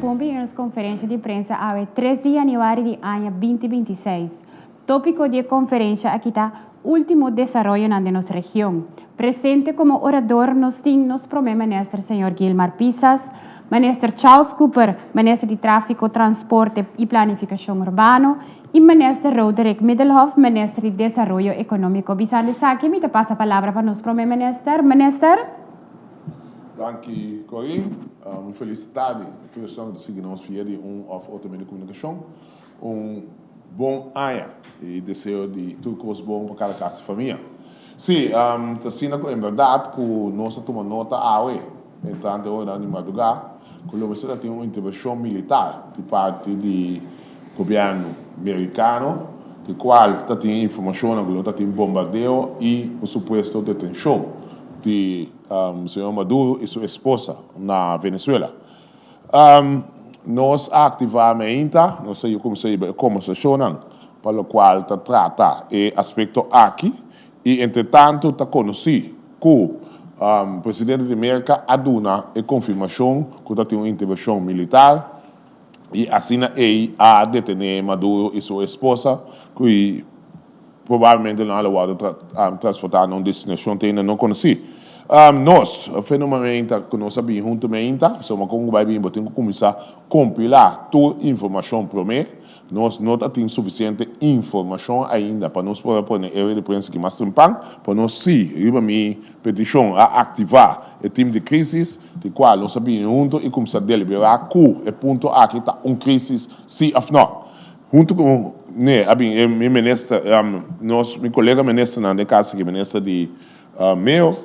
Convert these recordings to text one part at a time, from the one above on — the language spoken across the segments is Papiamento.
Bon bini na nos konferensia di prensa awe 3 di yanüari di aña 2026. Tópiko di e konferensia aki ta Último desaroyonan den nos region. Presente komo orador nos tin nos Promé Minister señor Gilmar Pisas, Minister Charles Cooper, Minister di Tráfiko, Transporte i Planifikashon Urbano, i Minister Roderick Middelhof, Minister di Desaroyo Ekonómiko. Bisando esaki mi ta pasa palabra pa nos Promé Minister. Minister. Danki Corinne. Un felis tardi tur esnan ku ta sigui nos via di un òf otro medio di komunikashon. Un bon aña i deseo di tur kos bon pa kada kas i famia. Sí, ta asina ku en bèrdat ku nos a tuma nota awe entrante oranan di madrugá ku lo mester ta tin un intervenshon militar di parti di gobièrnu merikano di kual ta tin informashonnan ku lo ta tin bombardeo i un supuesto detenshon di señor Maduro i su esposa na Venezuela. Nos a aktivá meinta, nos a kuminsá hiba e kombersashonnan pa lokual ta trata e aspekto aki i entretantu ta konosí ku presidente di Merka a duna e konfirmashon ku ta tin un intervenshon militar i asina ei a detené Maduro i su esposa ku Probablemente nan lo wòrdu transportá na un destinashon te ainda no konosí. Nos, fenomenamente ku nos a bini huntu meinta, pasobra kon ku bai bini bo tin ku kuminsá kompilá tur informashon promé. Nos no ta tin sufisiente informashon ainda pa nos por a pone e rueda di prensa aki mas trempan, pero nos sí riba mi petishon a aktivá e tim di krísis, di kual nos a bini huntu i kuminsá deliberá ku e punto aki ta un krísis sí òf nò. Huntu ku ne a bin e mi minister, nos mi kolega ministernan den kas aki, minister di Meo,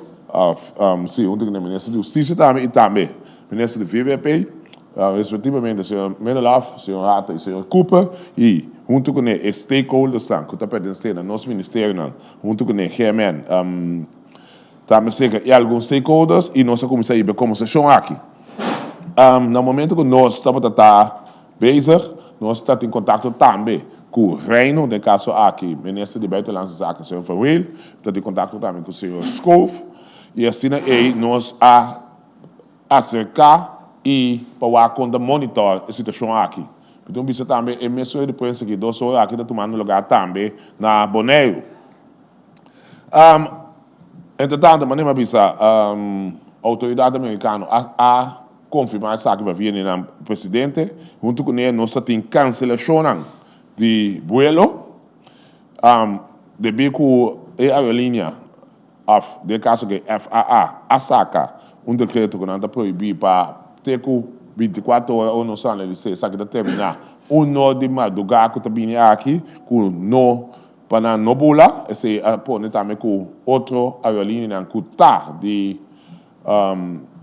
si huntu ku ne minister di Hustisia tambe i tambe minister di VVP, respektivamente señor Middelhof, señor Hato i señor Cooper i huntu ku ne e stakeholdersnan ku ta pertenesé na nos ministerionan huntu ku ne GMN tambe serka i algun stakeholders i nos a kuminsá hiba e kombersashon aki. Na momento ku nos tabata ta Bezig, nos ta tin kontakto tambe ku Reino, den kaso aki Minister di Buitenlandse Zaken señor Van Weel, ta tin kontakto tambe ku señor Schoof i asina ei nos a aserká i pa wak kon ta monitor e situashon aki. Mi tin un bisa tambe e mes rueda di prensa aki 2 ora aki ta tumando lugar tambe na Boneiru. Entretanto, manera mi a bisa, outoridat amerikano a konfirmá esaki pa via di nan presidente. Huntu kuné nos ta tin kanselashonnan di buelo debí ku e aerolínea òf den e kaso ku e FAA a saka un dekreto ku nan ta prohibí pa te ku 24 ora ora nos analis'é esaki ta terminá un or di mardugá ku ta bini aki ku no Pa nan no bula, esei a pone tambe ku otro aerolinianan ku ta di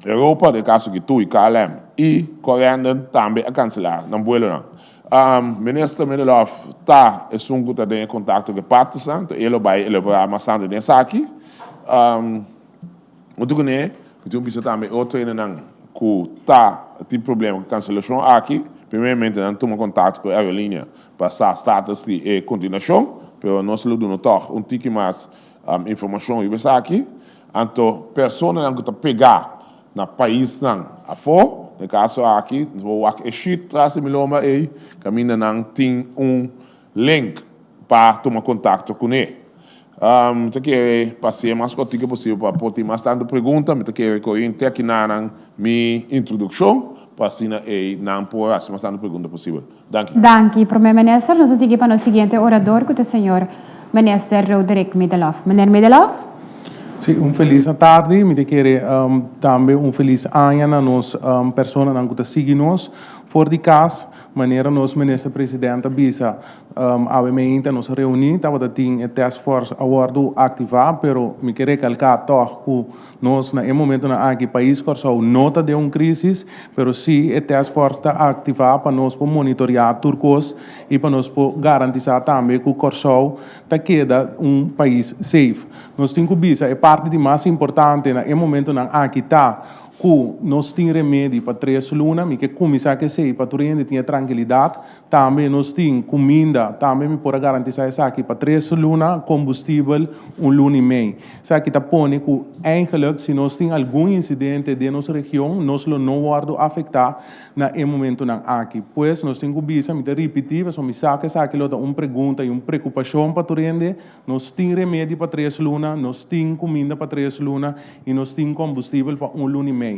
Europa, den kaso ki TUI, KLM i Corendon tambe a kanselá nan buelonan. Minister Middelhof ta esun ku ta den e kontakto ku e partnersnan, enton e lo bai elaborá mas tantu den esaki. Huntu kuné, mi tin un bisa tambe e otro hendenan ku ta tin problema ku kanselashon aki, primeramente nan tuma kontakto ku e aerolínea pa sa status di e kontinuashon, pero nos lo duna tòg un tiki mas informashon riba esaki. Anto personanan ku ta pegá na paisnan afó, den kaso aki, nos por wak e sheet tras di mi lomba ei, kaminda nan tin un link pa tuma kontakto kuné. Mi ta kere pa ser mas kòrtiku posibel pa por tin mas tantu pregunta. Mi ta kere korin te akinanan mi introdukshon pa asina ei nan por hasi mas tantu pregunta posibel. Danki. Danki, Prome Minister. Nos ta sigui pa nos siguiente orador ku ta señor Minister Roderick Middelhof. Meneer Middelhof. Sí, un felis tardi. Mi ta kere tambe un felis aña na nos personanan ku ta sigui nos for di kas. Manera nos Minister President a bisa, awe meinta nos a reuní, tabata tin e task force a wòrdu aktivá, pero mi ke rekalká tòg ku nos na e momentonan aki pais Kòrsou no ta den un krísis, pero sí e task force ta aktivá pa nos por monitoriá tur kos i pa nos por garantisá tambe ku Kòrsou ta keda un pais safe. Nos tin ku bisa e parti di mas importante na e momentonan aki ta. Ku nos tin remedi pa tres luna, mi ke kuminsá ku esei pa tur hende tin e trankilidat. Tambe nos tin kuminda, tambe mi por a garantisá esaki pa tres luna, kombustibel un luna i mei. Esaki ta pone ku eigenlik si nos tin algun insidente den nos region, nos lo no wòrdu afektá na e momentunan aki. Pues nos tin ku bisa, mi ta ripití pasobra mi sa ku esaki lo ta un pregunta i un preokupashon pa tur hende, Nos tin remedi pa tres luna, nos tin kuminda pa tres luna i nos tin kombustibel pa un luna i mei.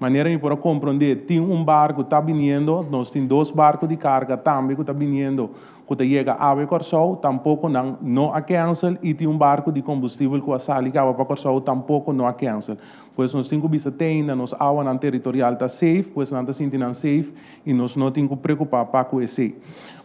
Manera mi por a komprondé, tin un barku ta biniendo, nos tin dos barku di karga tambe ku ta biniendo ku ta yega awe Kòrsou, tampoko nan no a kènsel i tin un barku di kombustibel ku a sali kaba pa Kòrsou tampoko no a kènsel. Pues nos tin ku bisa te ainda nos awanan teritorial ta safe, pues nan ta sinti nan safe i nos no tin ku preokupá pa ku esei.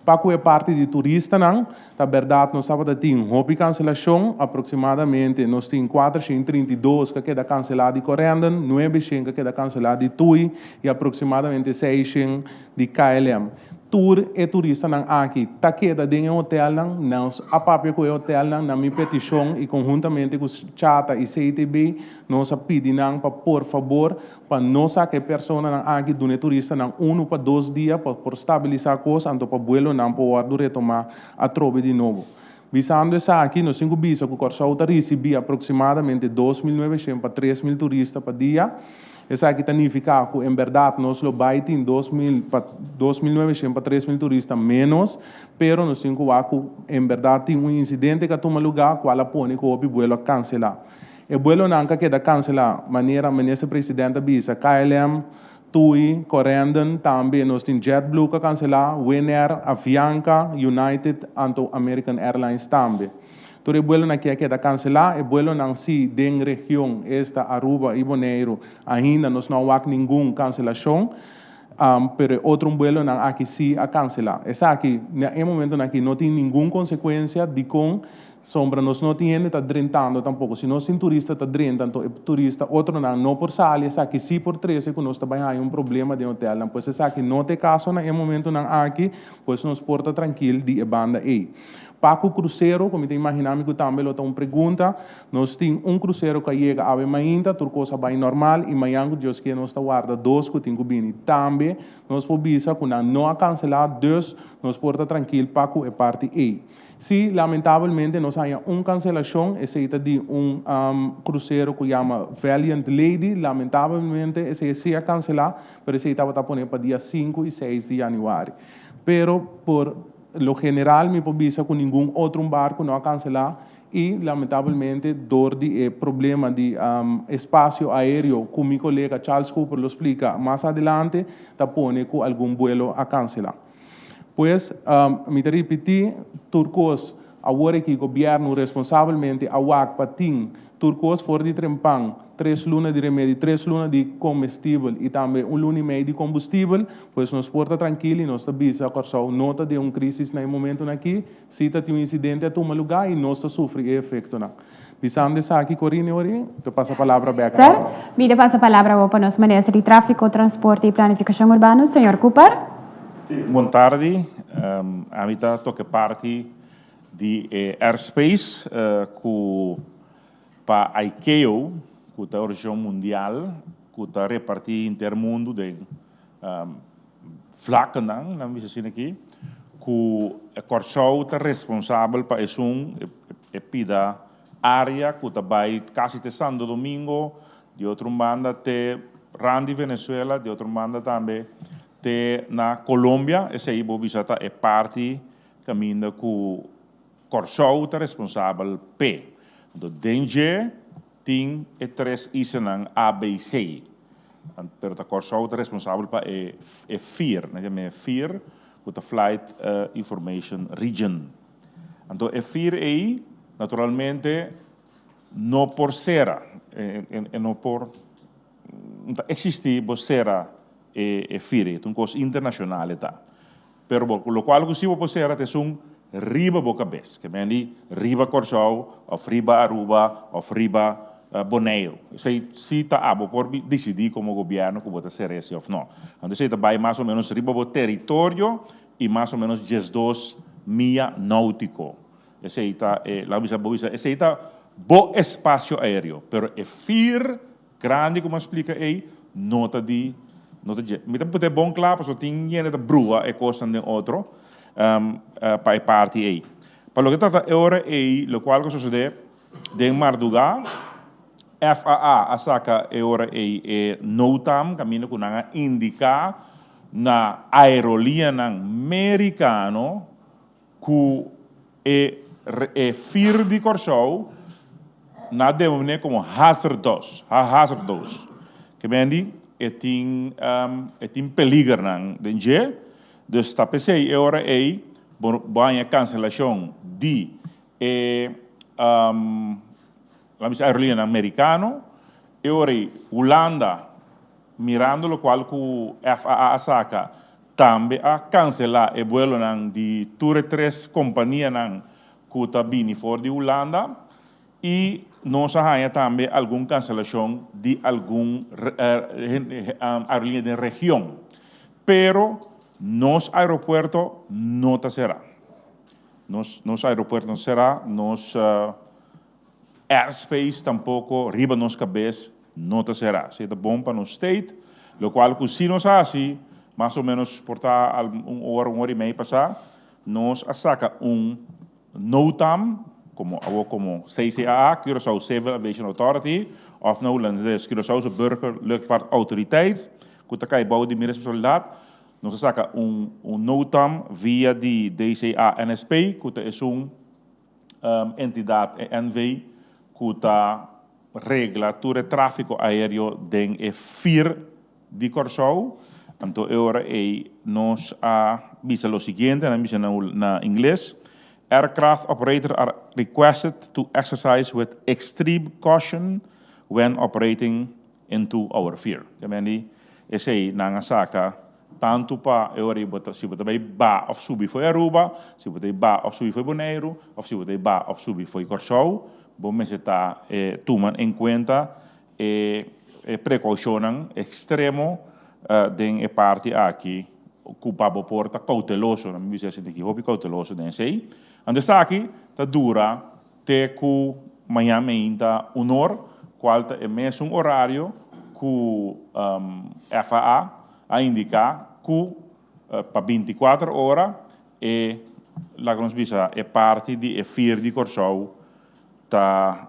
Pa ku e parti di turistanan, Ta bèrdat nos tabata tin hopi kanselashon, aproksimadamente nos tin 432 ku a keda kanselá di Corendon, 900 ku a keda kanselá di TUI i aproksimadamente 600 di KLM. Tur e turistanan aki ta keda den e hotelnan, nos a papia ku e hotelnan na mi petishon i konhuntamente ku Chata i CTB nos a pidi nan pa por fabor pa no saka e personanan aki duna e turistanan unu pa dos dia pa por stabilisá kos anto pa buelonan por wòrdu retomá atrobe di nobo. Bisando esaki, nos tin ku bisa ku Kòrsou ta risibí aproksimadamente 2900 pa 3000 turista pa dia. Esaki ta nifiká ku en bèrdat nos lo bai tin 2000 pa 2900 pa 3000 turista ménos, pero nos tin ku wak ku en bèrdat tin un insidente ku a tuma lugá kual a pone ku hopi buelo a kanselá. E buelonan ka keda kanselá, manera Minister President a bisa, KLM, TUI, Corendon, tambe nos tin JetBlue ka kanselá, Winair, Avianca, United anto American Airlines tambe. Tur e buelonan aki a keda kanselá, e buelonan si den region, esta Aruba i Boneiru, ainda nos no a wak ningun kanselashon, pero e otro buelonan aki si a kanselá. Esaki na e momentonan aki no tin ningun konsekuensia dikon Sombra nos no tin hende ta drentando tampoco. Si nos tin turista ta drenta, anto e turista otronan no por sali, esaki si por trece cu nos ta bay haya un problema den hotelnan. Pues esaki no ta e caso na e momentonan aki, pues nos por ta trankil di e banda ey. Pa cu crucero, cu mi ta imagina mi cu tambe lo ta un pregunta, nos tin un crucero cu a yega awe mainta, tur cos a bay normal y mañan cu Dios kier nos ta warda dos cu tin cu bini. Tambe nos por bisa cu nan no a cancela, dus nos por ta trankil pa cu e parti ey. Sí, lamentabelmente nos haña un kanselashon, esei ta di un krusero ku yama Valiant Lady, lamentabelmente esei sí a kanselá, pero esei tabata pone pa dia 5 i 6 di yanüari. Pero por lo general mi por bisa ku ningun otro un barku no a kanselá i lamentabelmente dor di e problema di espasio aéreo ku mi kolega Charles Cooper lo splika mas adelante ta pone ku algun buelo a kanselá. Pues, mi ta ripití, tur kos awor aki gobièrnu responsabelmente a wak pa tin tur kos for di trempan, tres luna di remedi, tres luna di komestibel i tambe un luna i mei di kombustibel, pues nos por ta trankil i nos ta bisa Kòrsou no ta den un krísis na e momentunan aki, si ta tin un insidente a tuma lugá i nos ta sufri e efektonan. Bisando esaki, Corine Orie, ta pasa palabra bèk Sir, mi ta pasa palabra awor pa nos Minister di Tráfiko, Transporte i Planifikashon Urbano, señor Cooper. Sí, bon tardi. Ami ta toke parti di e airspace ku pa ICAO, ku ta organisashon mundial ku ta repartí henter mundu den vlakkenan, nan bisa asina aki, ku Kòrsou ta responsabel pa esun e pida área ku ta bai kasi te Santo Domingo, di otro un banda te rand di Venezuela, di otro un banda tambe te na Colombia, esei bo bisa ta e parti kaminda ku Kòrsou ta responsabel p'e. Anto den dje tin e tres islanan ABC, pero ta Kòrsou ta responsabel pa e e FIR, nan yama e FIR ku ta Flight Information Region. Anto e FIR ei naturalmente no por sera, e no por, no ta eksistí bo sera e FIR ei, ta un kos internashonal e ta. Pero bo lokual ku si bo por sera ta esun riba bo kabes, ke men di riba Kòrsou òf riba Aruba òf riba Boneiru. Esei si ta abo por disidí komo gobièrnu ku bo ta sera esei òf no. Anto esei ta bai mas o ménos riba bo teritorio i mas o ménos 12 mia nóutiko. Esei ta e, laga bisa bo bisa, esei ta bo espasio aéreo, pero e fir grandi ku mi a splika ei. no ta di no ta dje. Mi ta put'é bon kla pasobra tin hende ta brua e kosnan den otro pa e parti ei. Pa loke ta trata e ora ei lokual ku a sosodé den mardugá, FAA a saka e ora ei e NOTAM kaminda ku nan a indiká na aerolianan merikano ku e e fir di Kòrsou na denominé komo hazardous, hazardous. Ke men di e tin e tin peligernan den dje, dus ta p'esei e ora ei bo bo haña kanselashon di e laat mi bisa aerolineanan merikano, e ora ei Hulanda mirando lokual ku FAA a saka Tambe a kanselá e buelonan di tur e tres kompanianan ku ta bini for di Hulanda i nos a haña tambe algun kanselashon di algun aerolínea den region. Pero nos aeropuerto no ta será. Nos nos aeropuerto no ta será, nos Airspace tampoco riba nos cabes no ta cera. Esey ta bon pa nos state, locual cu si nos haci, mas o menos por ta un ora, un ora y mey pasa, nos a saca un NOTAM, como awo como CCAA, Curaçao Civil Aviation Authority, of na Hulandes Curaçaose Burger Luchtvaart Autoriteit, cu ta cay bou di mi responsabilidad, nos a saca un NOTAM via di DCA NSP, cu ta esun Entidat e NV ku ta regla tur e tráfiko aéreo den e fir di Kòrsou. Anto e ora ei nos a bisa lo siguiente, nan a bisa na ingles, Aircraft operator are requested to exercise with extreme caution when operating into our fir. Esei nan a saka Tantu pa e ora ei bo ta, si bo ta bai ba òf subi fo'i Aruba, si bo ta bai ba òf subi fo'i Boneiru, òf si bo ta bai ba òf subi fo'i Kòrsou, bo mester ta tuma en kuenta e e prekoushonnan ekstremo den e parti aki ku pa bo por ta kouteloso, nan mi bisa esei aki, hopi kouteloso den esei. Anto esaki ta dura te ku mañan meinta un or, kual ta e mesun orario ku FAA a indiká ku pa binti kuater ora e, laga nos bisa, e parti di e fir di Kòrsou ta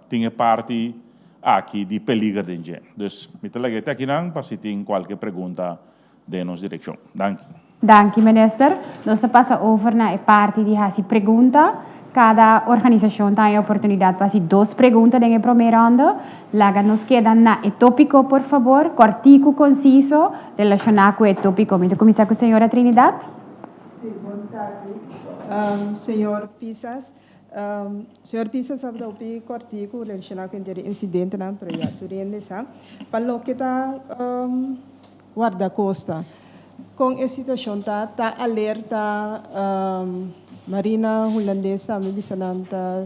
tin e parti aki di peliger den dje. Dus mi ta laga e te akinan pa si tin kualke pregunta den nos direkshon. Danki. Danki Minister. Nos ta pasa over na e parti di hasi pregunta. Kada organisashon ta haña oportunidat pa hasi dos pregunta den e promé ronde. Laga nos keda na e tópiko por fabor, kòrtiku, konsiso, relashoná ku e tópiko. Mi ta kuminsá ku señora Trinidad. Sí, bon tardi, señor Pisas. Señor Pisas a hopi kòrtiku relashoná ku henter e insidentenan, pero ya tur hende sa. Pa loke ta Guardacosta, kon e situashon ta? Ta alerta Marina Hulandes tambe bisa nan ta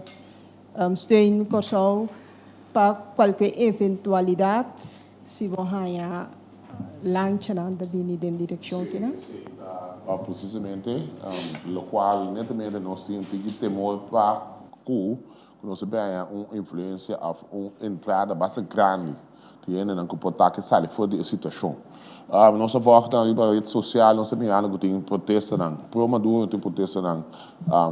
steun Kòrsou pa kualke eventualidat si bo haña lanchanan ta bini den direkshon kinan? Sí, ta presisamente lokual netamente nos tin un tiki temor pa ku nos a haña un influensia òf un entrada basta grandi di hendenan ku por ta ke sali for di e situashon. Nos a vòg nan riba ret sosial, nos a mira ku tin protestanan pro Maduro, tin protestanan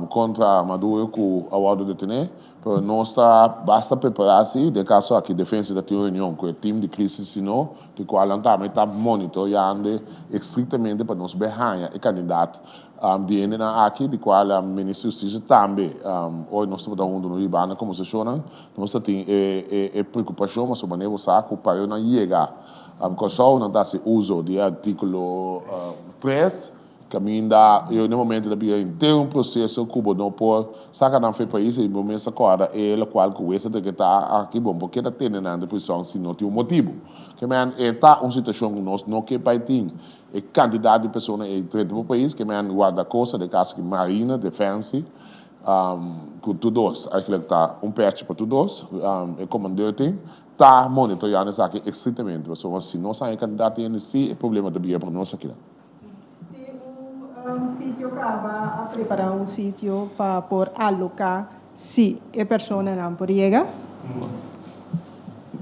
kontra Maduro ku a wòrdu detené. Pero nos ta basta prepará si den kaso aki Defensa ta tin un reunion ku e tim di krisis sino di kual nan tambe ta monitoriando estriktamente pa nos bay haña e kandidat di hendenan aki di kual Minister di Hustisia tambe ora nos tabata huntu nos riba nan kombersashonnan nos ta tin e preokupashon pasobra manera bo sa ku pa nan yega Kòrsou nan ta hasi uso di e artíkulo tres. Caminda yo na e momento ta bira henter un proceso cu bo no por saca nan for e pais y bo mes ta corda e locual cu wes ta decreta aki bo no por keda tene nan den prison si no tin un motibo. Ke men e ta un situacion cu nos no ke bay tin e cantidad di persona ey drenta bo pais ke men guardacosta den caso ki marina, defensie cu tur dos eigenlijk ta un pechi pa tur dos e comandeur tin ta monitoreando esaki estrictamente pasobra si nos haña e cantidad di hende si e problema ta bira pa nos akinan. Tin un sitio kaba a prepara un sitio pa por aloka si e personanan por yega?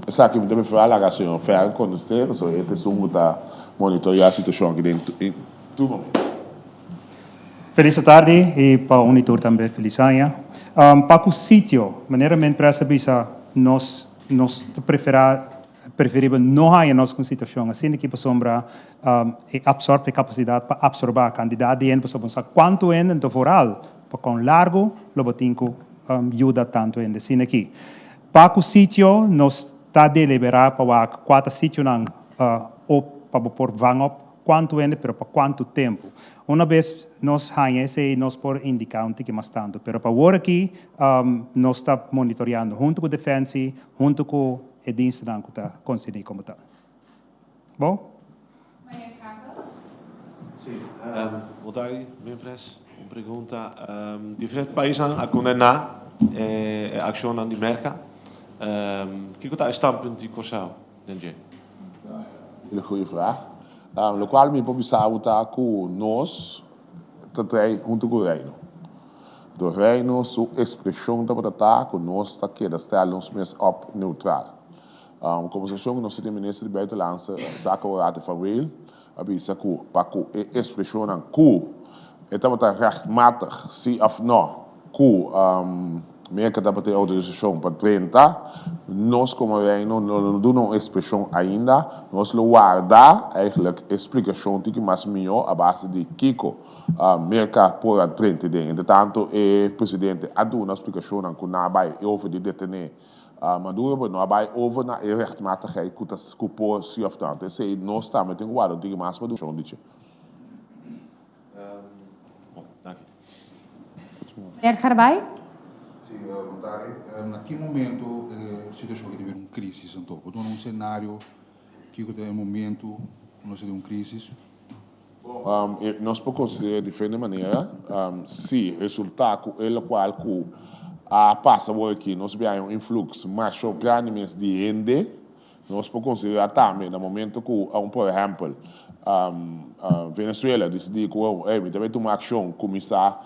Esaki mi ta preferá laga señor Ferg kontest'é, pasobra e ta esun ku ta monitoreá situashon aki den tur momento. Felis atardi i pa un i tur tambe felis aña. Pa ku sitio, manera men pres a bisa nos nos ta preferá preferibel no haña nos ku un situashon asina aki pasobra e absorb e kapasidat pa absorbá kantidat di hende pasobra bo sa kuantu hende anto vooral pa kon largu lo bo tin ku yuda tantu hende asina aki. Pa ku sitio nos ta deliberá pa wak kua ta sitionan op pa bo por vang op kuantu hende pero pa kuantu tempu. Una bes nos haña esei nos por indiká un tiki mas tantu pero pa awor aki nos ta monitoreando huntu ku Defensie huntu ku e dienstenan ku ta konserní komo tal. Bo? Meneer Schakel. Sí, bon tardi, Minfres. Un pregunta. Diferente paisnan a kondená e akshonnan di Merka. Kiko ta e standpunt di Kòrsou den dje? Hele goeie vraag. Lokual mi por bisa bo ta ku nos ta trae huntu ku Reino. Do Reino su ekspreshon tabata ta ku nos ta keda stel nos mes op neutral. Un kombersashon ku nos tin minister di Buitenlandse Zaken Horacio van Weel a bisa ku pa ku e ekspreshonnan ku e tabata rechtmatig si òf nò ku Merka tabata e outorisashon pa drenta, nos komo Reino no lo duna un ekspreshon ainda, nos lo warda eigenlijk e splikashon tiki mas mihó a base di kiko Merka por a drenta den. Entretanto e presidente a duna splikashonnan ku nan a bai over di detené Maduro bo no a bai over na e rechtmatigheid ku ta ku por si of no. Esei nos tambe tin ku warda un tiki mas pa duna un dicho. Bon, danki. Meneer Scharbaai. Si, bon tardi. Na ki momento e situashon aki ta bira un krisis anto? Bo duna un senario kiko ta e momento ku nos ta den un krisis? Nos por considera diferente manera. Si resulta cu e locual cu a pasa awor aki nos bia un influx masho grandi mes di hende, nos por considera tambe na momento cu un por ehempel Venezuela dicidi cu ey mi ta bay tuma accion cuminsa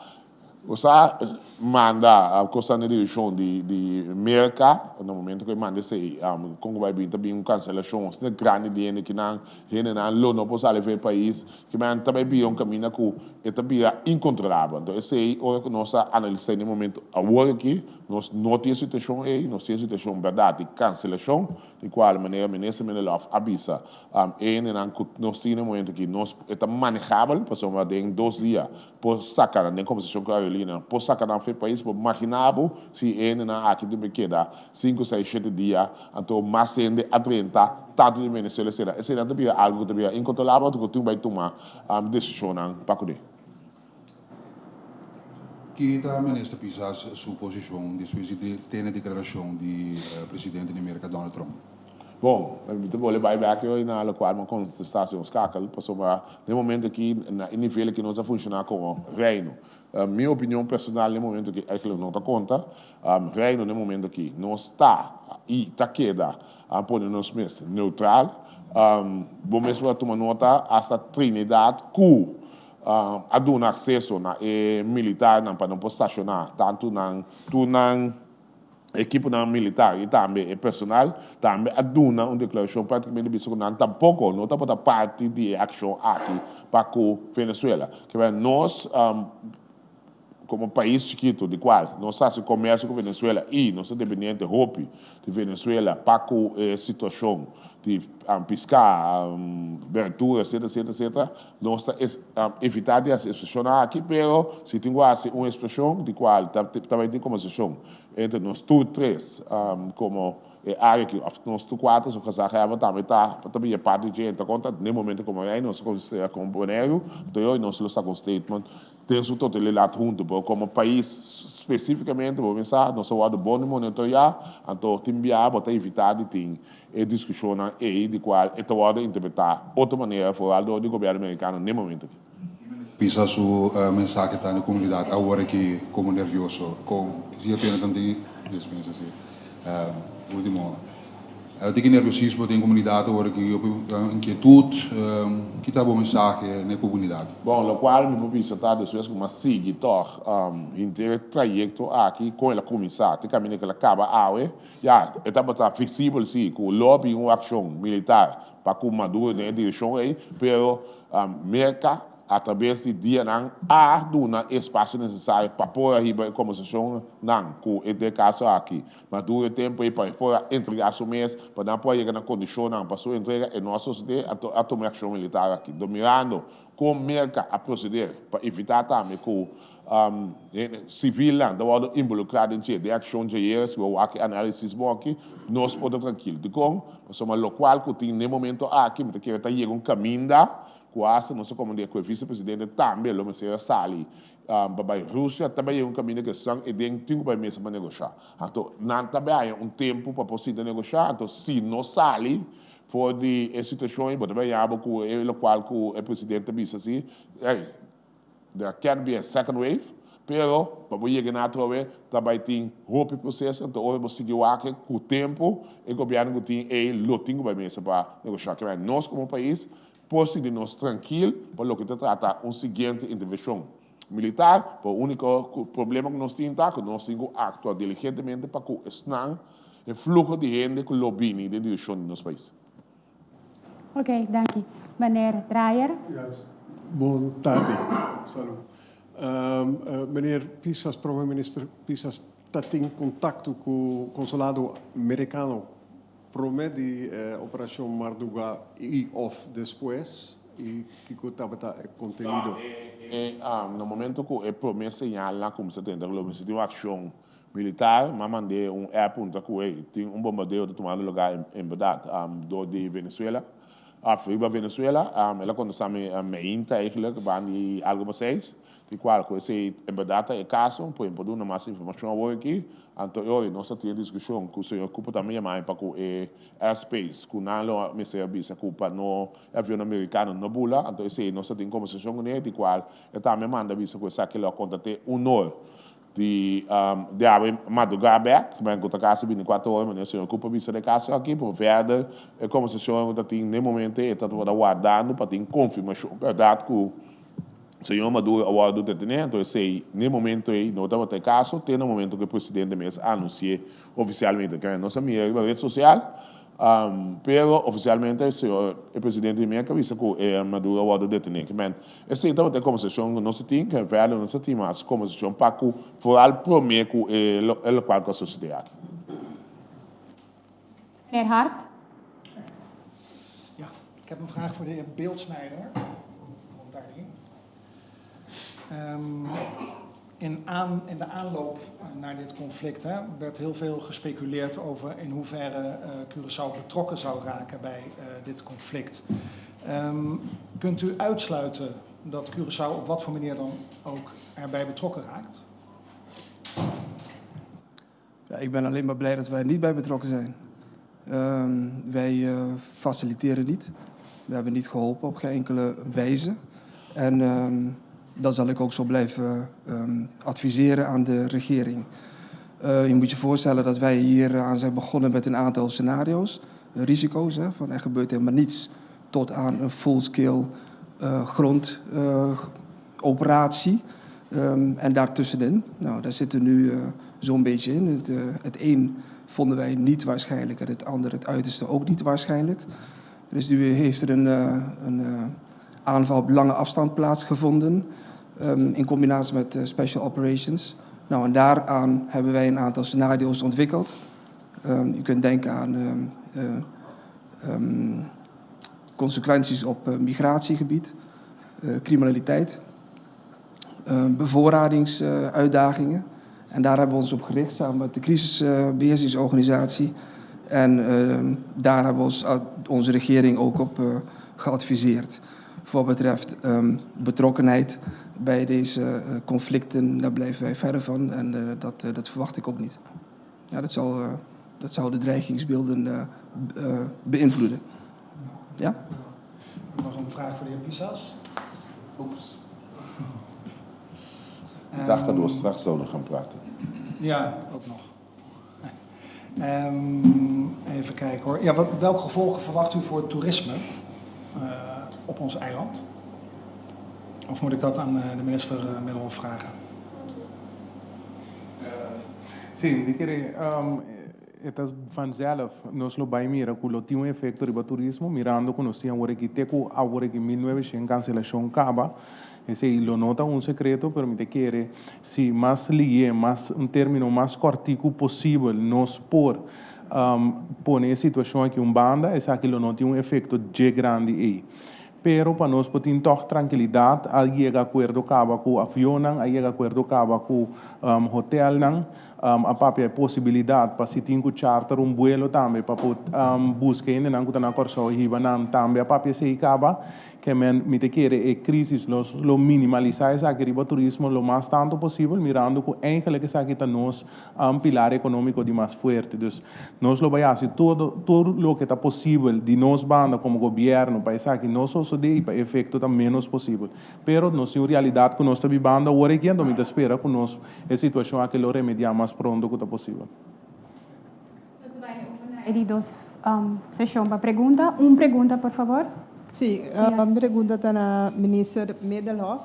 Bo sa manda cosnan den direccion di Merca, na momento cu e manda esey, con cu bay bin ta bin un cancelacion asina grandi di hende ki nan hendenan lo no por sali for e pais, ki men ta bay bira un caminda cu e ta bira incontrolabel. Enton esey ora cu nos a analisa den e momento awor aki, nos no tin e situacion ey, nos tin e situacion berdad di cancelacion, di cual manera Minister Minderlof a bisa e hendenan cu nos tin den e momento aki, nos e ta manejabel pasobra den dos dia Por saca nan den conversacion cu Aerolínea, por saca nan for e pais, por magina bo si e hendenan aki tin por keda cinco, seis, shete dia, anto mas hende a drenta tanto di Venezuela esera. Eseinan ta bira algo cu ta bira incontrolabel anto cu tin bay tuma decisionnan pa cune. Ki ta Minister Pisas su posicion despues di tene declaracion di Presidente di Merca Donald Trump? Bon, mi ta bole bai bek yoy na lokual mi a kontestá señor Skakel, pasobra den e momento aki, na e nivel aki nos ta funshoná komo Reino. Mi opinion personal den e momento aki eigenlijk no ta konta. Reino den e momento aki nos ta i ta keda a pone nos mes neutral. Bo mes por a tuma nota hasta Trinidad ku a duna akseso na e militarnan pa nan por stashoná tantu nan tur nan Ekiponan militar i tambe e personal tambe a duna un deklarashon praktikamente bisa ku nan tampoko no tabata parti di e akshon aki pa ku Venezuela. Kebera nos komo pais chikitu di kual nos ta hasi komersio ku Venezuela i nos ta dependiente hopi di Venezuela pa ku e situashon di piská, berdura etcetera etcetera etcetera nos ta evitá di hasi ekspreshonnan aki pero si tin ku hasi un ekspreshon di kual ta bai tin kombersashon entre nos tur tres komo e área aki òf nos tur kuater so gezaghebber tambe ta ta bira parti dje ta konta den momento komo rei nos ta konsidera komo Boneiru anto yoy nos lo saka un statement den su totalidat huntu pero komo pais spesifikamente bo pensa nos a wòrdu bon di monitoreá anto tin bia bo ta evitá di tin e diskushonnan ei di kual e ta wòrdu interpretá otro manera foral dor di gobièrnu merikano n'e momento aki. Pisa su mensahe ta na komunidat awor aki komo nervioso kon si apena tanti dispensa si ultimo. Tin ki nerviosismo den komunidat awor aki, hopi inkietut. Ki ta bo mensahe na e komunidat? Bon, lokual mi por bisa ta despues ku mi a sigui tòg henter e trayekto aki kon el a kuminsá te kaminda ku el a kaba awe, ya, e tabata visibel si ku lo a bin un akshon militar pa ku Maduro den e direkshon ei, pero Merka atrabes di dianan a duna e espasio nesesario pa por a hiba e kombersashonnan ku e den kaso aki Maduro e tempu ei pa e por a entregá su mes, pa nan por a yega na kondishonnan pa su entrega e no a sosodé, anto a tuma e akshon militar aki. Dor mirando kon Merka a proseder pa evitá tambe ku sivilnan ta wòrdu involukrá den dje den akshon djayer, si bo wak e análisis bon aki, nos por ta trankil. Dikon? Pasobra lokual ku tin n'e momento aki, mi ta kere ta yega un kaminda ku asta nos a komand'é ku e visepresidente tambe lo mester a sali pa bai Rusia, ta bai yega un kaminda ku esnan e den tin ku bai mesa pa negoshá. Anto nan ta bai haña un tempu pa por sinta negoshá, anto si no sali for di e situashon ei, bo ta bai haña bo ku e lokual ku e presidente ta bisa si, ey, There can be a second wave, pero pa bo yega na atrobe ta bai tin hopi proceso, anto ora bo sigui wak cu tempo e gobierno cu tin ey lo tin cu bai mesa pa negocia. Kiba nos como pais por sinti nos trankil pa loke ta trata un siguiente intervencion militar, pero unico problema cu nos tin ta cu nos tin cu actua diligentemente pa cu esnan e fluho di hende cu lo bini den direccion di nos pais. Ok, danki. Meneer Draaier. Yes. Bon tardi. Salú. Meneer Pisas, Prome Minister Pisas, ta tin kontakto ku konsulado merikano prome di Operashon Marduga i òf despues? I kiko tabata e kontenido? Na momento ku e prome señalnan a kuminsá tenta ku lo mester tin un akshon Militar, m'a mand'é un app puntra cu ey tin un bombardeo ta tumando lugar en berdad door di Venezuela, of riba Venezuela. El a contesta mi meinta eigenlijk bandi algo pa seis, di cual cu esey en berdad ta e caso, por por duna mas informacion awor aki. Anto e ora nos ta tin discusion cu señor Cooper tambe yama mi pa cu e airspace cu nan lo mester a bisa cu pa no e avion americano no bula, anto esey nos ta tin conversacion cune di cual e tambe manda bisa cu esaki lo a contate un or Di di awe madrugá bèk, men ku ta kasi bintikuater ora, meneer señor Cooper bisa den kaso aki, pero verder e kombersashon ku ta tin den momento ei e ta tabata wardando pa tin konfirmashon bèrdat ku señor Maduro a wòrdu detené, anto esei den momento ei no tabata e kaso te na momento ku e presidente mes a anunsi'é ofisialmente. Nos a mira riba ret sosial Pero oficialmente señor e presidente di Merca a bisa cu e Maduro a wordo detene. Ke men esey tabata e conversacion cu nos a tin, ke verder nos a tin mas conversacion pa cu vooral prome cu e locual cu a sucede aki. Meneer Hart. Ja, ik heb een vraag voor de heer Beeldsnijder. Komt daar in. Um, in, aan, in de aanloop naar dit conflict hè, werd heel veel gespeculeerd over in hoeverre uh, Curaçao betrokken zou raken bij uh, dit conflict. Um, kunt u uitsluiten dat Curaçao op wat voor manier dan ook erbij betrokken raakt? Ja, ik ben alleen maar blij dat wij er niet bij betrokken zijn. Uh, wij uh, faciliteren niet. We hebben niet geholpen op geen enkele wijze. En uh, dat zal ik ook zo blijven um, adviseren aan de regering. Uh, je moet je voorstellen dat wij hier aan zijn begonnen met een aantal scenario's, risico's, hè, van er gebeurt helemaal niets, tot aan een full-scale grondoperatie. Um, en daartussenin, nou, daar zitten nu uh, zo'n beetje in. Het, uh, het een vonden wij niet waarschijnlijk en het ander, het uiterste, ook niet waarschijnlijk. Dus nu heeft er een, uh, een aanval op lange afstand plaatsgevonden, um, in combinatie met special operations. Nou, en daaraan hebben wij een aantal scenario's ontwikkeld. Um, u kunt denken aan um, consequenties op migratiegebied, criminaliteit, bevoorradingsuitdagingen. En daar hebben we ons op gericht samen met de crisisbeheersingsorganisatie. En uh, daar hebben we ons, onze regering ook op uh, geadviseerd. Voor wat betreft um, betrokkenheid bij deze uh, conflicten, daar blijven wij verder van. En uh, dat, dat verwacht ik ook niet. Ja, dat, zal, dat zou de dreigingsbeelden beïnvloeden. Ja? Nog een vraag voor de heer Pisas. Oeps. Ik dacht dat we straks zouden gaan praten. Ja, ook nog. Um, even kijken hoor. Ja, wat, welke gevolgen verwacht u voor het toerisme op ons eiland? Of moet ik dat aan de minister Middelhof vragen? Sí, mi kere e ta vanzelf nos lo bai mira ku lo tin un efekto riba turismo mirando ku nos tin awor aki te ku awor aki 1900 kanselashon kaba. Esei lo no ta un sekreto pero mi ta kere si mas liye, mas un termino mas kòrtiku posibel nos por pone e situashon aki un banda esaki lo no tin un efekto dje grandi ei. Pero pa nos por tin tòg trankilidat a yega akuerdo kaba ku avionnan, a yega akuerdo kaba ku hotelnan, a papia e posibilidat pa si tin ku charter un buelo tambe pa por buska hendenan ku ta na Kòrsou i hiba nan tambe a papia esei kaba. Ke men mi ta kere e krisis nos lo minimalisá esaki riba turismo lo mas tantu posibel mirando ku eigenlik esaki ta nos pilar ekonómiko di mas fuerte. Dus nos lo bai hasi todo tur loke ta posibel di nos banda komo gobièrnu pa esaki no sosodé i pa efekto ta ménos posibel. Pero nos tin un realidat ku nos ta bibando awor aki anto mi ta spera ku nos e situashon aki lo remediá mas pronto ku ta posibel. Nos ta bai over na e di dos seshon pa pregunta. Un pregunta por fabor. Sí, mi pregunta ta na Minister Middelhof.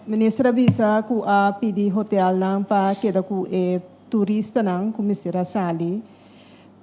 Minister a bisa ku a pidi hotelnan pa keda ku e turistanan ku mester a sali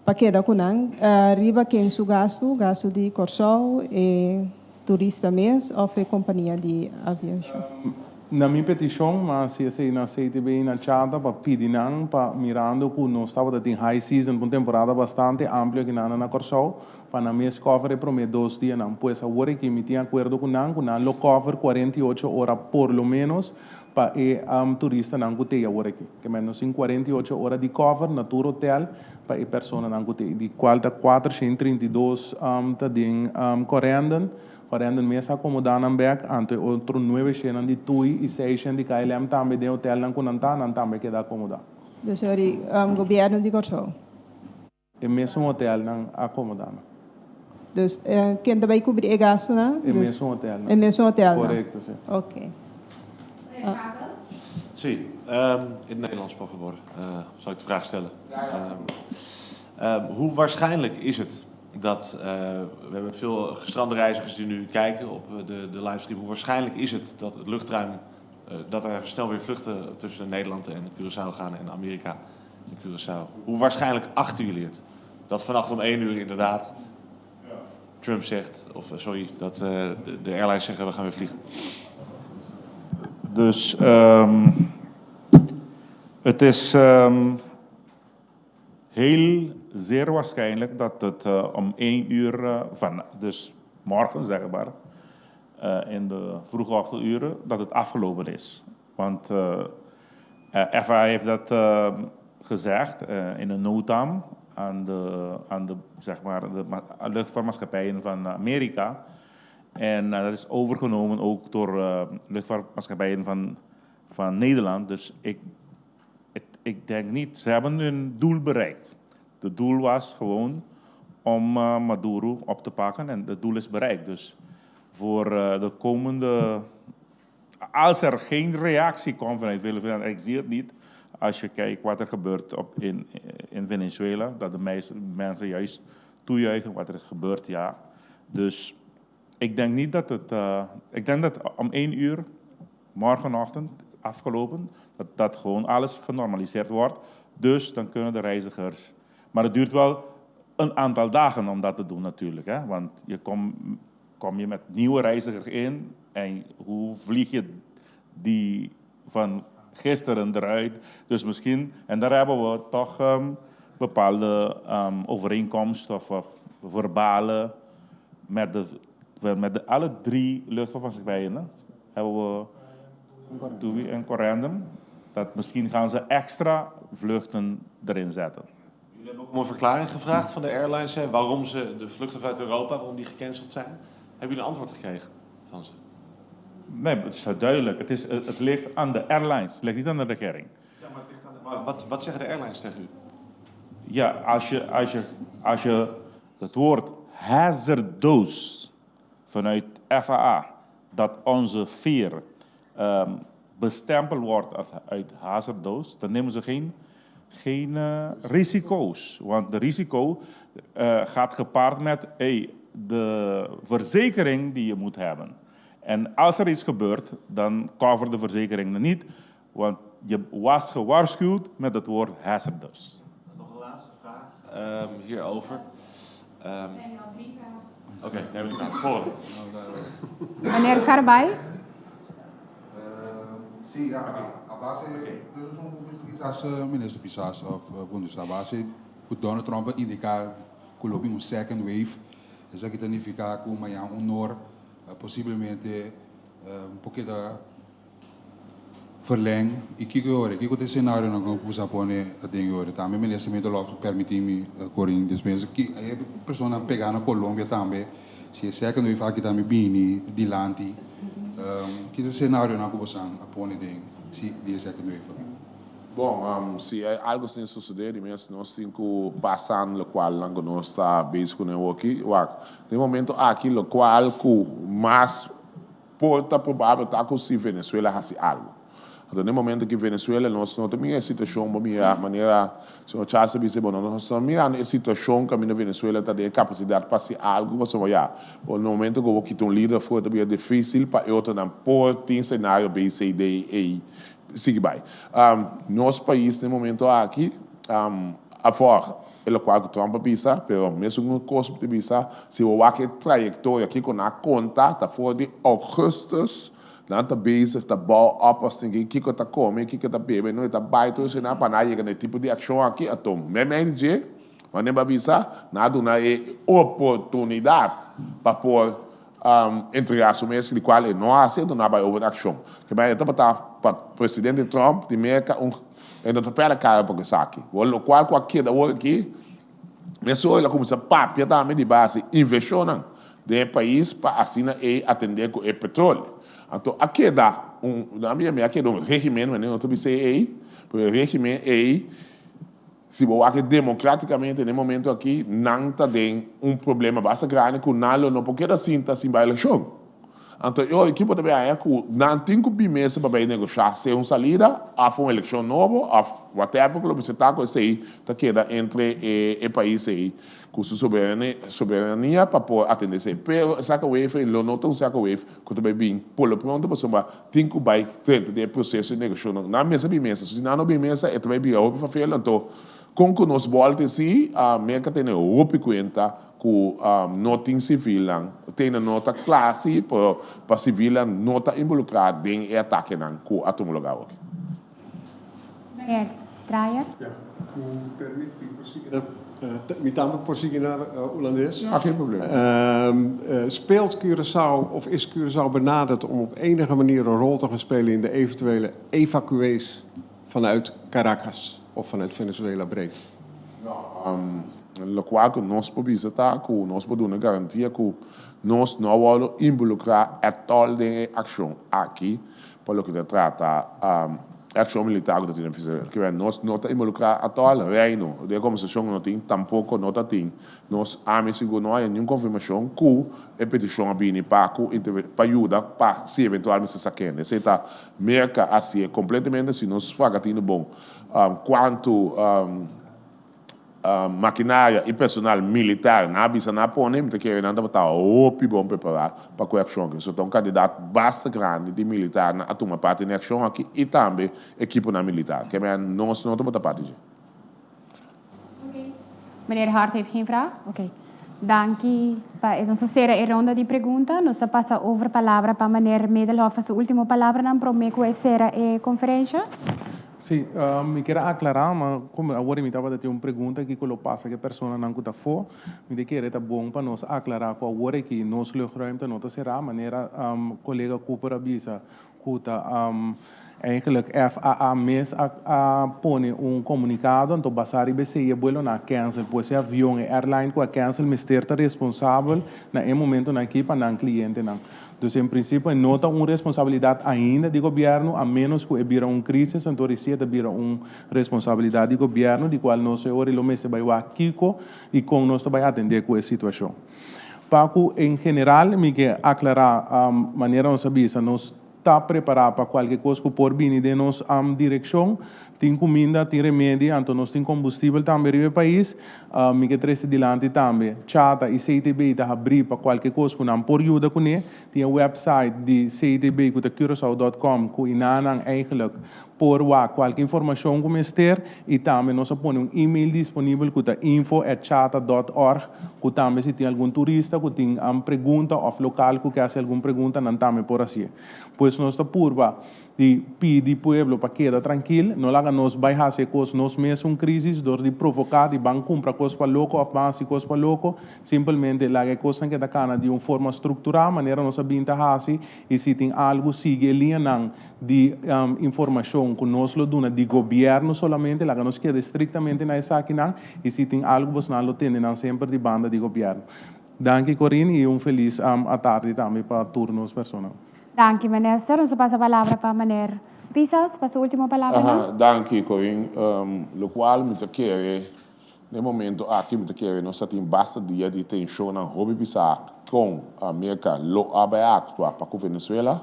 pa keda ku nan. Riba ken su gastu? Gastu di Kòrsou, e turista mes òf e kompania di aviashon? Na mi petishon, mi a hasi esei na CTB i na Chata pa pidi nan pa mirando ku nos tabata tin high season pa un temporada bastante amplio akinan na Kòrsou, pa nan mes cover e prome dos dianan. Pues awor aki mi tin acuerdo cu nan cu nan lo cover 48 ora por lo menos pa e turistanan cu t'ey awor aki. Ke men nos tin 48 ora di cover na tur hotel pa e personanan cu t'ey, di cual ta 432 ta den Corendon. Corendon mes a acomoda nan bek, anto e otro nuebe shennan di TUI y seis shen di KLM tambe den hotelnan cu nan ta, nan tambe keda acomoda. Dus sorry, gobierno di Corsou. E mesun hotelnan a acomoda nan. Dus ken ta bay cubri e gastonan? E mesun hotelnan. E mesun hotelnan. Correcto, si. Ok. Sí, in het Nederlands, por favor. Zal ik de vraag stellen? Hoe waarschijnlijk is het dat, we hebben veel gestrande reizigers die nu kijken op de, de livestream, hoe waarschijnlijk is het dat het luchtruim, dat er snel weer vluchten tussen Nederland en Curaçao gaan en Amerika in Curaçao. Hoe waarschijnlijk achten jullie het dat vannacht om 1 uur inderdaad Trump zegt, of sorry, dat de, de airlines zeggen we gaan weer vliegen? Dus het is heel zeer waarschijnlijk dat het om 1 uur van, dus morgen zeg maar, in de vroege ochtenduren, dat het afgelopen is. Want FAA heeft dat gezegd in een NOTAM aan de, zeg maar, de luchtvaartmaatschappijen van Amerika. En dat is overgenomen ook door luchtvaartmaatschappijen van Nederland. Dus ik denk niet, ze hebben hun doel bereikt. Het doel was gewoon om Maduro op te pakken en het doel is bereikt. Dus voor de komende, als er geen reactie komt vanuit Venezuela, ik zie het niet. Als je kijkt wat er gebeurt in Venezuela, dat de meeste mensen juist toejuichen wat er gebeurt, ja. Dus ik denk niet dat het, ik denk dat om 1 uur morgenochtend afgelopen, dat gewoon alles genormaliseerd wordt. Dus dan kunnen de reizigers, maar het duurt wel een aantal dagen om dat te doen natuurlijk, hè? Want je kom je met nieuwe reizigers in en hoe vlieg je die van gisteren eruit? Dus misschien, en daar hebben we toch bepaalde overeenkomsten of verbalen met de alle 3 luchtvaartmaatschappijen, hè? Hebben we TUI en Corendon, dat misschien gaan ze extra vluchten erin zetten. Jullie hebben ook om een verklaring gevraagd van de airlines, hè, waarom ze de vluchten vanuit Europa, waarom die gecanceld zijn. Hebben jullie een antwoord gekregen van ze? Nee, het is duidelijk. Het ligt aan de airlines, het ligt niet aan de regering. Ja, maar het ligt aan de, maar wat zeggen de airlines tegen u? Ja, als je het woord hazardous vanuit FAA, dat onze veer bestempeld wordt als uit hazardous, dan nemen ze geen Geen risico's. Want de risico gaat gepaard met hey, de verzekering die je moet hebben. En als er iets gebeurt, dan cover de verzekering niet. Want je was gewaarschuwd met het woord hazardous. Nog een laatste vraag hierover. Zijn al drie vragen. Oké, okay, nee, we gaan voor. Meneer Garbay. Si, a base, quizás minister Pisas of Bundestag, a base ku Donald Trump a indiká ku lo bin un second wave, esaki ta nifiká ku mañan un nor posiblemente un por keda verleng i kiko e ora, kiko ta e senarionan ku bo sa pone aden e ora. Tambe minister Middelhof permití mi Corinne despues ki e personanan pegá na Colombia tambe si e second wave aki tambe bini dilanti ki ta e senarionan ku bo sa a pone den si di e second wave aki. Bon, si algo asina sosodé di mes nos tin ku pasa lokualnan ku nos ta bezig kuné awoki. Wak, den momento aki lokual ku mas por ta probabel ta ku si Venezuela hasi algu. Anto den momento ki Venezuela nos no ta mira e situashon bo mira manera señor Charles a bisa bo no nos no mirando e situashon kaminda Venezuela ta den e kapasidat pa hasi algu pasobra ya bo na momento ku bo kita un lider afó ta bira difisil pa e otronan por tin senario B, C, D, E sigui bai. Nos pais den momento aki afó e lokual ku Trump a bisa pero mesun kos ta bisa si bo wak e trayektoria kiko nan a konta ta for di augustus Nan ta bezig ta bou op as tin kiko ta come, kiko ta bebe, no e ta bai tur esei nan pa nan yega na e tipo di accion aki, ato memey di dje, wanneer bo a bisa, nan a duna e oportunidad pa por entrega su mes, di cual e no a haci, anto nan a bai over na accion. Ke manera e tabata pa presidente Trump di Merca un e no ta perde cara pa ku esaki, locual cu a keda awor aki, Mesora el a kuminsá papia tambe di base invershonnan den e pais pa asina ei atendé ku e petroleo. Anto a keda un, na mi a keda un régimen, manera nos ta bisa ei, pero e régimen ei, si bo wak demokratikamente den e momento aki, nan ta den un problema basta grandi ku nan lo no por keda sinta sin bai elekshon. Anto e ekipo ta bay haña ku nan tin ku bin mesa pa bay negoshá sea un salida òf un elekshon nobo òf whatever ku lo mester ta ku esei ta keda entre e pais ei ku su soberania pa por atende esei. Pero e second wave ei lo no ta un second wave ku ta bay bin por lo pronto pasobra tin ku bay drenta den e proseso di negoshonnan. Nan mester bin mesa. Si nan no bin mesa e ta bay bira hopi fafel. Anto kon ku nos bòlta esei Merka tene hopi kuenta ku no tin sivilnan, tene no ta kla si, pero pa sivilnan no ta involukrá den e atakenan ku a tuma lugá awoki. Meneer Draaier. Ja, ku permit mi por sigui na, mi tambe por sigui na Holandes. Ja, geen probleem. Speelt Curaçao of is Curaçao benaderd om op enige manier een rol te gaan spelen in de eventuele evacuees vanuit Caracas of vanuit Venezuela breed? No, Lokual ku nos por bisa ta ku nos por duna garantia ku nos no a wòrdu involukrá ètòl den e akshon aki pa loke ta trata e akshon militar ku ta tin na Venezuela. Kiba nos no ta involukrá atòl, Reino den e kombersashon ku no tin tampoko no ta tin. Nos ami sigur no haña niun konfirmashon ku e petishon a bini pa ku pa yuda pa si eventual mester sa kende. Esei ta Merka a hasié kompletamente si nos faka tinu bon kuantu Makinaria i personal militar nan a bisa nan a pone, mi ta kere nan tabata hopi bon prepará pa ku e akshon aki. So ta un kantidat basta grandi di militarnan a tuma parti na e akshon aki i tambe ekiponan militar. Ke mea nos no tabata parti dje. Oké. Meneer Hart heeft geen vraag? Oké. Danki pa e. Nos ta sera e ronda di pregunta. Nos ta pasa over palabra pa meneer Middelhof pa su ultimo palabranan prome ku e sera e konferensha. Sí, mi kier a aclará, ma como awor mi tabata tin un pregunta kiko lo pasa ku e personanan ku ta afó, mi ta kere ta bon pa nos aclará ku awor aki nos luchtruimte no ta será, manera colega Cooper a bisa ku ta eigenlijk FAA mes a a pone un comunicado, anto basá riba esei e buelonan a cancel, pues e avion, e airline ku a cancel mester ta responsabel na e momentonan aki pa nan clientenan. Dus en principio e no ta un responsabilidad ainda di gobierno, a menos cu e bira un crisis, anto reci e ta bira un responsabilidad di gobierno, di cual nos e ora lo mester bay wak kico y con nos ta bay atende cu e situacion. Pa cu en general mi ke aclara, manera nos a bisa, nos. ta prepará pa kualke kos ku por bini den nos direkshon. Tin kuminda, tin remedi, anto nos tin kombustibel tambe riba e pais. Mi ke trese dilanti tambe CHATA i CTB ta habrí pa kualke kos ku nan por yuda kuné. Tin e website di CTB ku ta curacao dot com ku inanan eigenlijk por wak kualke informashon ku mester i tambe nos a pone un email disponibel ku ta info at chata dot org ku tambe si tin algun turista ku tin pregunta òf lokal ku ke hasi algun pregunta nan tambe por hasié. Pues nos ta purba di pidi pueblo pa keda trankil, no laga nos bai hasi e kos nos mes un krisis dor di provoká di ban kumpra kos pa loko òf ban hasi kos pa loko, simpelmente laga e kosnan keda kana di un forma strukturá manera nos a bin ta hasi i si tin algu sigui e liñanan di informashon ku nos lo duna di gobièrnu solamente, laga nos keda estriktamente na esakinan i si tin algu bosnan lo tende nan semper di banda di gobièrnu. Danki Corinne i un felis atardi tambe pa tur nos personan. Danki Minister. Nos a pasa palabra pa Meneer Pisas pa su ultimo palabranan. Aha, danki Corinne. Lokual mi ta kere den momento aki mi ta kere nos ta tin basta dia di tenshonnan hopi bisa kon Merka lo a bai aktua pa ku Venezuela.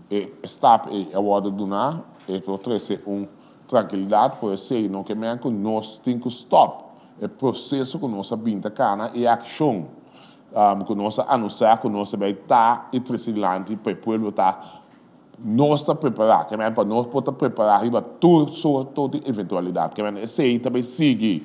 E stap ei a wòrdu duná, e por trese un trankilidat, por esei no ke men ku nos tin ku stòp e proseso ku nos a bin ta kana, e akshon ku nos a anunsiá ku nos ta bai ta i trese dilanti pa e pueblo ta Nos ta prepará, ke men pa nos por ta prepará riba tur sorto di eventualidat. Ke men esei ta bai sigui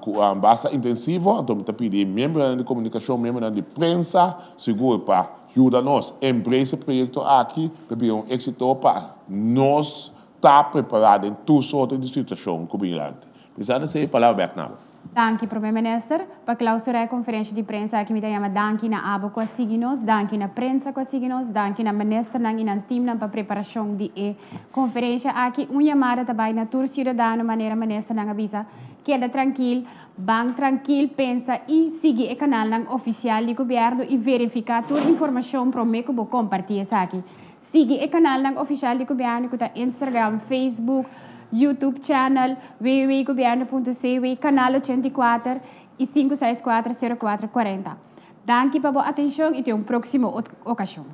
ku basta intensivo, anto mi ta pidi miembronan di komunikashon, miembronan di prensa, sigur pa yuda nos embrace e proyekto aki pa bira un éksito pa nos ta prepará den tur sorto di situashon ku bin dilanti. Pensando esei, palabra bèk na bo. Danki Prome Minister. Pa clausura e conferencia di prensa aki mi ta yama danki na abo cu a sigui nos, danki na prensa cu a sigui nos, danki na ministernan y nan teamnan pa preparacion di e conferencia aki. Un yamada ta bay na tur ciudadano manera ministernan a bisa, keda trankil, ban trankil pensa y sigui e canalnan oficial di gobierno y verifica tur informacion prome cu bo comparti esaki. Sigui e kanalnan ofishal di gobièrnu ku ta Instagram, Facebook, YouTube channel, www.gobierno.cw, Kanal 84 i 564 04 40. Danki pa bo atenshon i te un próksimo okashon.